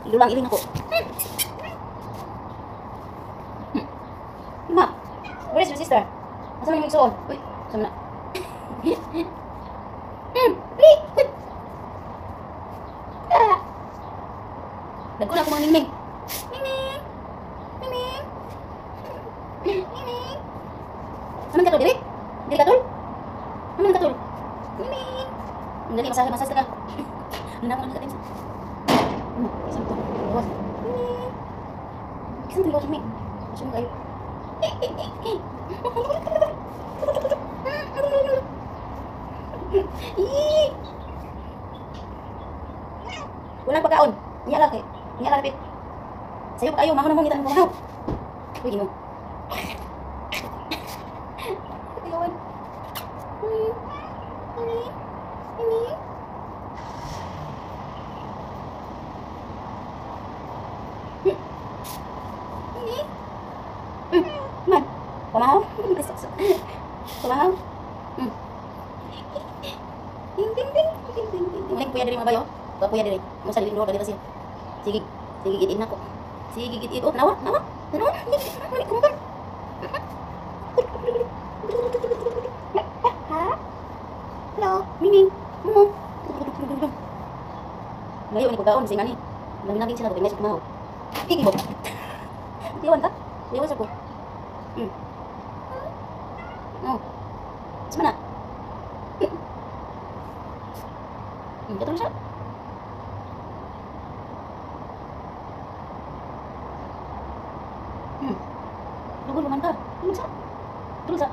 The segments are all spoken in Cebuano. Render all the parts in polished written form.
Ilulang iling ako. Ma, where is your sister? Asa man yung igsuon? Uy, asa man na? Dali! Uy! Ah! Dagko na ako mga ningning. Ningning! Ningning! Ningning! Aman ka tol, dili? Dili ka tol? Aman ka tol? Ningning! Ang dali, masahe, masahe ka. Ano na ako nang nagatin sa... Ano? Isang to. Gawas. Ningning! Isang to, gawas, Ming. Isang kayo. Ih! Walang pagkaon. Niya lang kay. Niya lang lapit. Sayo pa kayo, maho na mong ngitan mo maho. Uy, Ginoo. Ayawan. Uy. Ini. Ini. Ini. Man. Pamahaw? Pamahaw? Ding ding ding ding ding ding. Ding kuya diri mga bayo. Kuya diri. Mo sa diri diri siya. Sige. Sige gid nako. Sige gid oh, nawa, nawa. Nawa. Mali ko man. Hello, Miming. Mo. Ngayon ni pagkaon sing ani. Nangin sila ko kumaho. Sige mo. Iwan ka? Iwan sa ko. Oh. Sama na. Katulog siya. Lugol man ka. Tulog sa. Tulog sa.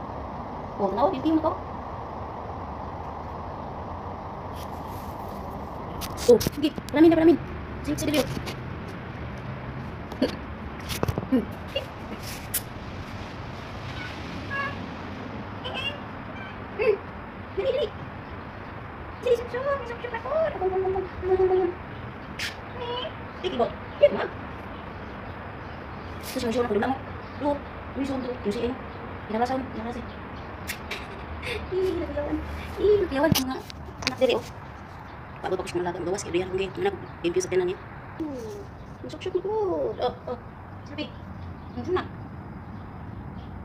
Oh, tanawa, pipi mo ko. Oh, sige. Paramin na, paramin. Sige, sige, sige. Dali, dali. Dali, sok, sok, sok, ako. Sige, bo. Yan, ma. Terus yung na mo. Lu, yung sundo, yung si Pinalasaw, pinalasaw. Ih, nakuyawan. Ih, nakuyawan mga anak diri oh. Pagod pa ko siya malaga, magawas kay Brian kung anak, pimpyo sa tanan niya. Sok-sok ko. Oh, oh. Sabi. Ang sana.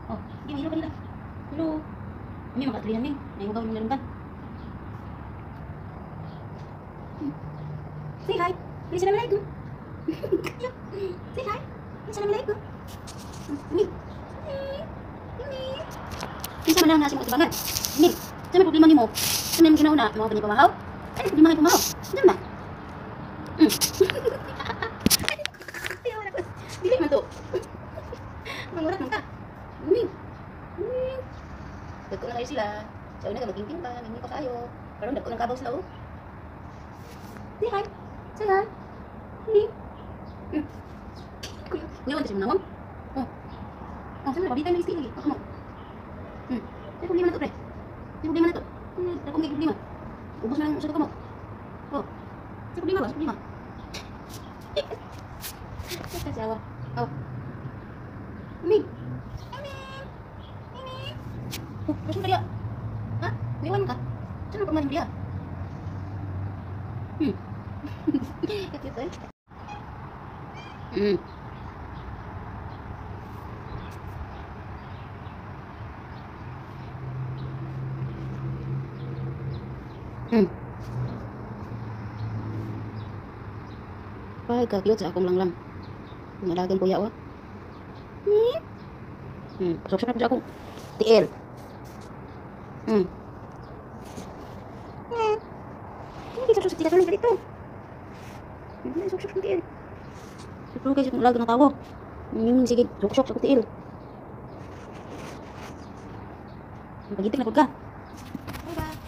Oh, di mahilo kanila. Hello. May mga katulian min. May hugaw yung nalunggan. Say hi. Assalamualaikum. Say hi. Assalamualaikum. Mi. Mi. Kinsa man ang nasa imong atubangan? Mi. Sa may problema nimo? Sa may ginauna, mao ba ni pamahaw? Ano problema ni pamahaw? Ano na? Dili man to. Mangurat man ka. Mi. Mi. Dagko na kayo sila. Sa una ka magingting pa, magingting pa kayo. Karon dagko ng kabaw sila oh. Say hi. Say hi. Mi. Kuya, kuya, sa mga oh. Oh, saan na? Pabitay na isting lagi. Ako mo. May problema na to, pre. May problema na to. May problema. Ubos na lang sa mo. Oh. May problema ba? May problema. Kasawa. Oh. Mi. Mi. Mi. Oh, gusto mo kaya? Ha? Iwan ka? Saan mo pamanin dia? Cute eh. Pagka-cute sa akong langlang. Nalagang kuya wa. Sok-sok na akong tiil. Hindi sok-sok sa tiil dito. Hindi sok-sok sa tiil. Sok-sok kasi kung lagang tawo. Sige, sok-sok sa tiil. Pagitik na pud ka. Bye-bye.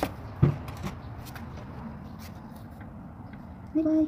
Bye-bye.